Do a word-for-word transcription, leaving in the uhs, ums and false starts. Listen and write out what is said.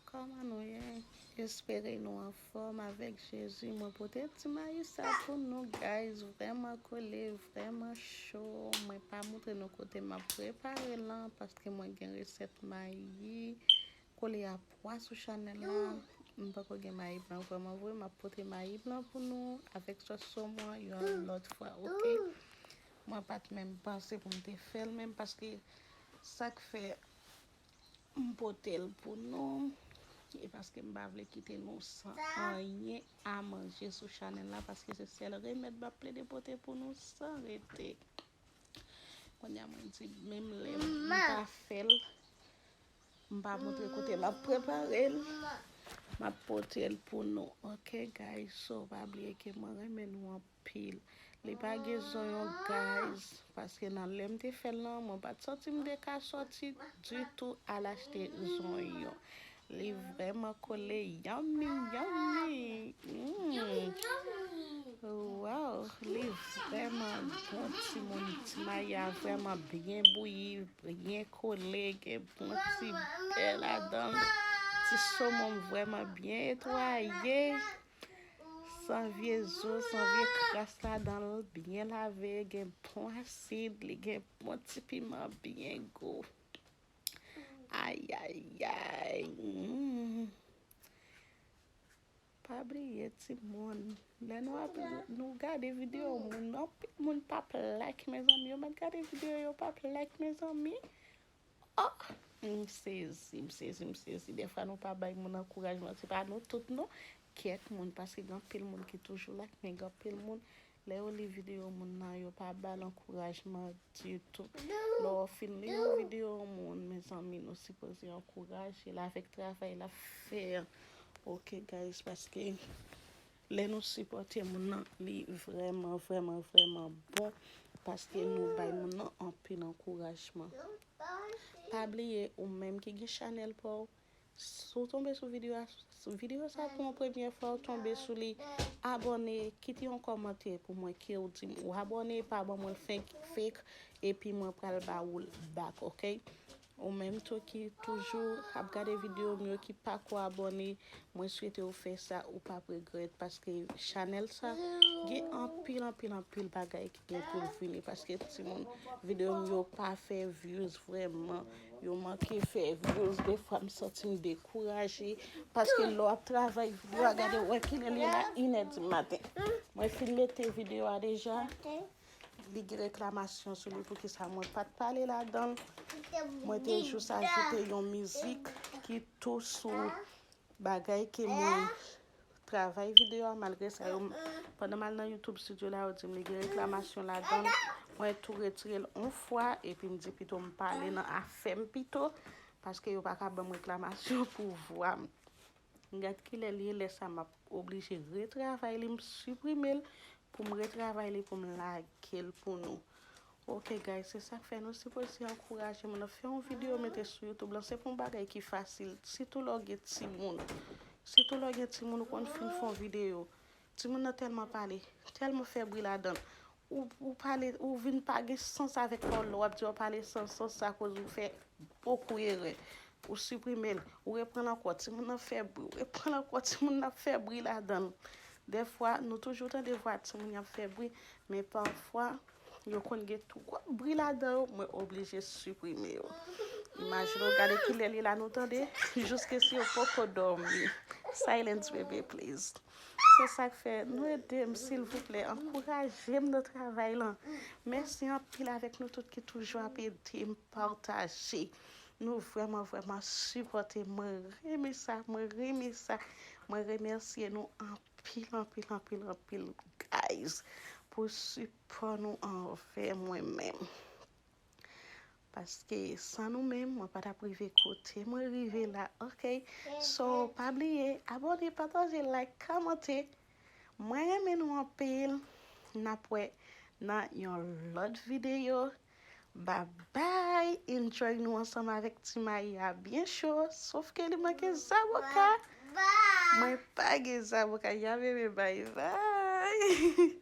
Kòman nou ye? Espere nou anfòm avèk Jezi. Mwen pote ti mayi sa pou nou, guys. Vrèman kole, vrèman cho. Mwen pa montre nou kote m ap prepare l lan, paske mwen gen resèt mayi kole a pwa sou chanèl la. M poko gen mayi blan vrèman vre. M ap pote mayi blan pou nou avèk sòs somon yon lòt fwa, oke? Mwen pa t menm panse pou m te fè l menm, paske sa k fè m pote l pou nou. E paske m pa vle kite nou san anyen a manje sou chanèl la, paske se sèl remèd m ap plede pote pou nou san rete. Kounye a mwen di, menm lè m pa fè l, m pa montre kote m ap prepare l, m ap pote l pou nou. Oke, guys, so pa bliye ke mwen renmen nou anpil. Li pa gen zonyon, guys, paske nan lè m te fè l lan, mwen pa t santi m te ka sòti ditou al achte zonyon. Li vrèman kole, yummy, yummy. Mm. Wow, li vrèman bon, timoun. Ti mayi a vrèman byen bouyi, byen kole, gen bon ti bè ladan l. Ti somon vrèman byen netwaye. San vye zo, san vye kras ladan l, byen lave, gen bon asid, li gen bon ti piman byen gou. Ayayay. Mm. Pa bliye, timoun. Lè nou ap nou gade videyo moun, anpil moun p ap like, mezanmi. Yo mèt gade videyo, yo p ap like, mezanmi. Oh! M sezi, m sezi, m sezi. Dèfwa nou pa bay moun ankourajman. Se pa nou tout, non. Kèk moun, paske gen anpil moun ki toujou like, men gen anpil moun, lè yo li videyo moun nan, yo pa ba l ankourajman ditou. Lè w fin li yon videyo moun, mezanmi, nou sipoze ankouraje l avèk travay l ap fè an. Oke, guys, paske lè nou sipòte moun nan, li vrèman, vrèman, vrèman bon, paske nou bay moun nan anpil ankourajman. Pa bliye, ou menm ki gen chanèl pa w, si w tonbe sou videyo a, sou videyo sa pou yon premyè fwa, w tonbe sou li, abòne, kite yon kòmantè pou mwen ke w di m ou abòne, pa ban mwen l fake, fake, epi mwen pral ba ou l back, oke? Ou menm tou ki toujou ap gade videyo m yo, ki pako abòne, mwen swete w fè sa, ou p ap regrèt, paske chanèl sa gen anpil, anpil, anpil bagay ki gen pou l vini, paske timoun, videyo m yo pa fè views vrèman, yo manke fè views, defwa m santi m dekouraje, paske lè w ap travay videyo a, gade, wè kilè li ye la, inè di maten. Mwen fin mete videyo a deja. Li gen reklamasyon sou li, poukisa mwen pa t pale ladan l. Mwen te jis ajoute yon mizik ki tou sou bagay ke mwen travay videyo a, malgre sa yo, pandan m al nan YouTube Studio la, yo di m li gen reklamasyon ladan l. Mwen tou retire l yon fwa, epi m di pito m pale nan afè m pito, paske yo pa ka ban m reklamasyon pou vwa m. Gad kilè li ye, lè sa m ap oblije retravay li, m siprime l pou m retravay li, pou m lage l pou nou. Oke, guys, se sa k fè nou sipoze ankouraje moun nan. Fè yon videyo, mete sou YouTube lan, se pa yon bagay ki fasil, sitou lè w gen timoun. Sitou lè w gen timoun, ou konn fin fè yon videyo. Timoun nan tèlman pale, tèlman fè bri ladan l. Ou, ou pale, ou vin pa gen sans avèk pawòl la, w ap di w ap pale san sans akoz ou fè bokou erè. Ou siprime l, ou reprann l ankò, timoun nan fè bri, ou reprann l ankò, timoun nan ap fè bri ladan l. Dèfwa, nou toujou tande vwa timoun y ap fè bri, men pafwa, yo konn gen twòp bri ladan yo, mwen oblije siprime yo. Imajine w gade kilè li la nou tande, jiske si yo poko dòmi. Silence, baby, please. Se sa k fè, nou ede m, silvouplè, ankouraje m nan travay lan. Mèsi anpil avèk nou tout ki toujou ap ede m pataje. Nou vrèman, vrèman sipòte m. Mwen renmen sa, mwen renmen sa. Mwen remèsye nou anpil, anpil, anpil, anpil, guys, pou sipò nou anvè mwen menm. Paske san nou menm, mwen pa t ap rive kote mwen rive la, oke? So, pa bliye, abòne, pataje, like, kòmante. Mwen renmen nou anpil. N ap wè nan yon lòt videyo. Babay! Enjoy nou ansanm avèk ti mayi a byen cho, sof ke li manke zaboka. Mwen pa gen zaboka, ya bebe, bye bye!